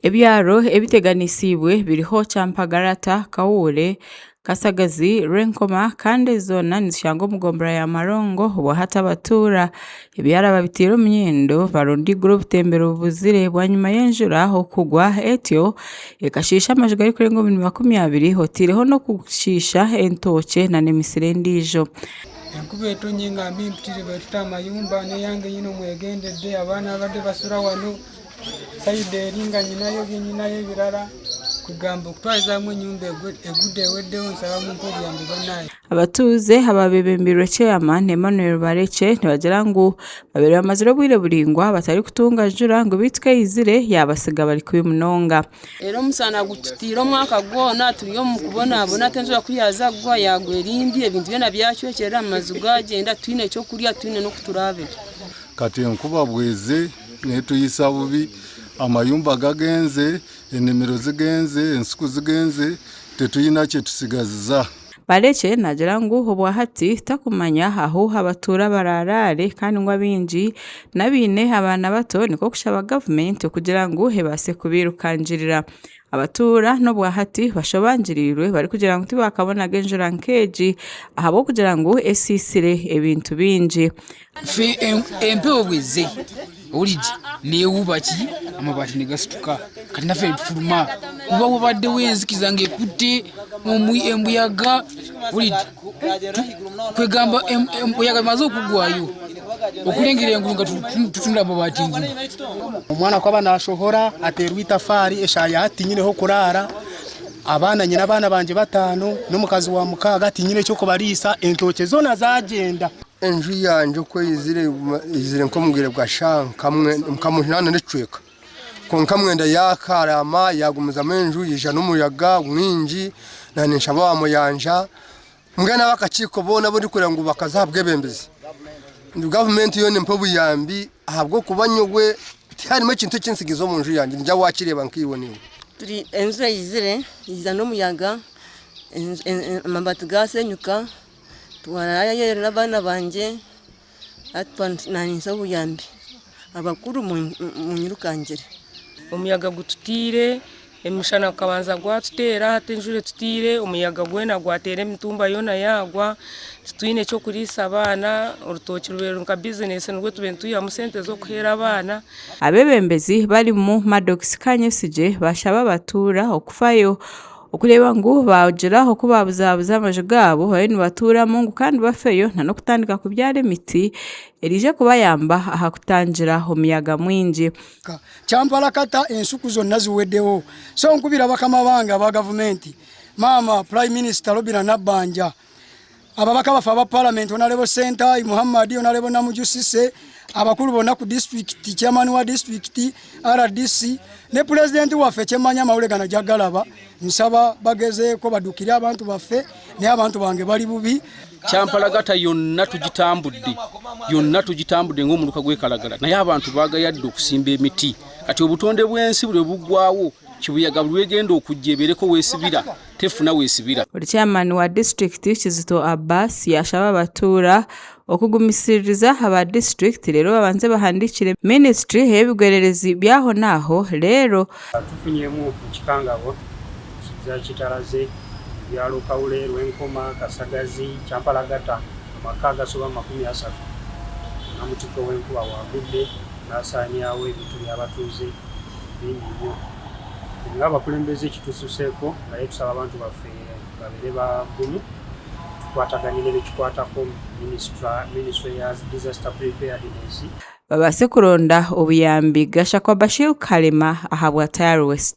Ebyaro ebiteganisiibwe biriho Kyampagarata, Kawuure, Kasagazi, Rwenkoma kandi ezi zoona nizishangwa omu gombora ya Marongo obwahati abatuura ebyaro ababiteire omu nyindo barondigure obutembero bubuzire bwanyima y'enjura okugwa etyo ekashiisha amaju garikurenga omuri 20 oteireho n'okushiisha entookye nana emisiri endiijo. Enkuba etonye nga mbi mpitirivu etuta amayumba n'eyange yiino mwegendedde abaana ababadde basula wano sayidi eri nga nyinayo byenyinayo ebirala kwegamba okutwalizaamu enyumba egudde eweddewo nsaba mumpe obuyambi banaye. Abatuuze ababeebembeirwe Chairman Emmanuel Barekye nibagira ngu babaire bamazire obwire buraingwa batarikutunga njura ngu beitu ku eizire yaabatsiga bari kubi munonga. Era omusana gututiire omwaka gwona turi omu kubonabona hati enjura ku yaaza kugwa yaagwa eri mbi ebintu byona byacwekyerera amaju gaagyenda titwine ky'okurya titwine n'oku turaabire. Kati enkuba bweze netuyisa bubi, amayumba gagenze, enimiro zigenze, ensiku zigenze, titwina kitusigaziza. Barekye naagira ngu obwahati takumanya ahu abatuura baraaraare kandi ngu abaingi n'abaine abaana bato nikwo kushaba gavumenti okugira ngu ebaase kubairukangirira. Abatuura n'obwahati bashobangiriirwe barikugira ngu tibakabonaga enjura nk'egi ahabw'okugira ngu esiisire ebintu bingi. Empewo bweze owulidde newuuba ki amabaati nigasituka kati naffe nitufuluma kuba wabaddewo enzikiza nga ekutte embuyaga owulidde kwegamba embuyaga emaze okugwayo okulengera engulu nga tutunula amabaati engulu. Omwana ku aba naashohora ateerwa itafaari eshaaha ya hati tinyine h'okuraara, abaana nyine abaana bangye bataano n'omukazi wa mukaaga tinyine ky'okubariisa entookye zoona zaagyenda. Enju yangye oku eizire, eizire nk'omu bwire bwa shaaha nka munaana n'ekicweka. Kwonka mwenda yaakaraama yaagumizamu enju yaija n'omuyaga mwingi naanye nshaba wa muyanja. Mbwenu ab'akakiiko boona abu ndikureba ngu bakaza aha bwebembezi, ngu gavumenti yoona empe obuyambi ahabw'okuba nyowe tiharimu ekintu eki ntsigize omu nju yangye niija waakireeba nkaiwe naiwe. Turi enjura eizire, yaija n'omuyaga, amabaati gaasenyuka. Twaraara aheeru n'abaana bangye hati naanye obuyambi abakuru munyirukangire. Omuyaga gututiire, omushana gukabanza gwatuteera hati enjura etutiire, omuyaga gwena gwateera emitumba yoona yaagwa, titwine ky'okuriisa abaana, orutookye rubaire ruri nka bizinesi nirwo tubaire nitwihamu sente z'okuheera abaana. Abeebembezi barimu Maddox Kanyesigye bashaba abatuura okufayo Okureeba ngu baagira oku baabuzabuza amaju gaabo bariyo nibatuuramu ngu kandi bafeyo n'okutandika kubyara emiti eraije kubayamba aha kutangira omuyaga mwingi. Kyamparakata ensuku zonna ziweddewo so nkubira bakama bange aba gavumenti maama Prime Minister Robinah Nabbanja, Ababaka baffe aba palamenti Honarebo Ssentayi Muhammad, Honarebo Namuju Cissy, abakulu bonna ku disitulikiti, chairman wa disitulikiti, rdc ne pulezidenti waffe kyemmanyi amawulire gano ajja kugalaba, nsaba bagezeeko baddukire abantu baffe naye abantu bange bali bubi. Kyampalagata yonna tugitambudde yonna tugitambudde ng'omuluka gw'e Kalagala naye abantu baagayadde okusimba emiti kati obutonde bw'ensi buli bwe buggwaawo kibuyaga buli lw'egenda okujja ebeereko weesibira tefuna wesibira. Chairman wa disiturikiti Kizito Abbas yaashaba abatuura okugumisiririza aba disiturikiti reero babanze bahandiikire minisiture ey'ebigwererezi by'aho n'aho reero Tufunyemu ekikangabwa kiza kitalaze ebyalo Kaule, Rwenkoma, Kasagazi, Kyampalagata amaka agasoba mu 30 namutikwa w'enkuba w'agudde n'asaanyaawo ebintu by'abatuuze bingi nnyo. Nga abakulembeze kitususeeko naye tusaba abantu baffe babeere bagumu tukwataganye ne bekikwatako minisitule ya disaster preparedness. Babaase kuronda obuyambi. Gashakwa Bashir Kalema ahabwa Tayari West.